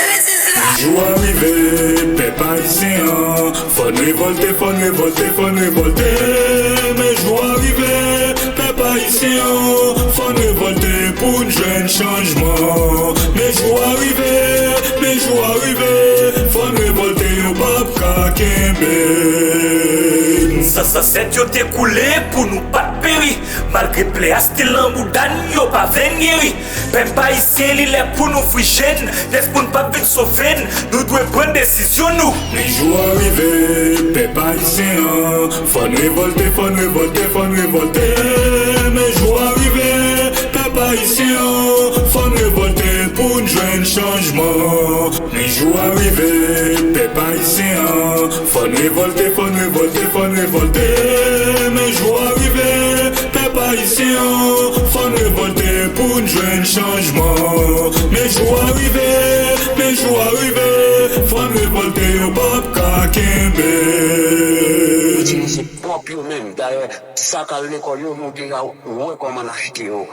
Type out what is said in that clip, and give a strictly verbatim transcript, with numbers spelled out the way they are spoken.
Men jou a rive, pèp ayisyen an, fò n revòlte, fò n revòlte, fò n revòlte. Men jou a rive, pèp ayisyen an, fò n revòlte pou n jwenn chanjman. Men jou a rive, men jou a rive, fò n revòlte, yo p ap ka kenbe n. San zansèt yo te koule pou nou pa t peri. Malgre plè a still nan bouda n, yo pa vle n geri. Pèp ayisyen, li lè pou n ouvri je n. Depi n p ap vin sove n, nou dwe pran desizyon nou. Men jou a rive, pèp ayisyen an, fò n revòlte, fò n revòlte, fò n revòlte. Men jou a rive, pèp ayisyen an, fò n revòlte pou n jwenn chanjman. Men jou a rive, pèp ayisyen an, fò n revòlte, fò n revòlte, fò n revòlte. Men jou a rive, pèp ayisyen an, fò n revòlte pou n jwenn chanjman. Men jou a rive, men jou a rive, fò n revòlte, yo p ap ka kenbe. Itilize pwòp yo menm. Dayè, sa k al lekòl yo, nou deja wè kòman n achte yo.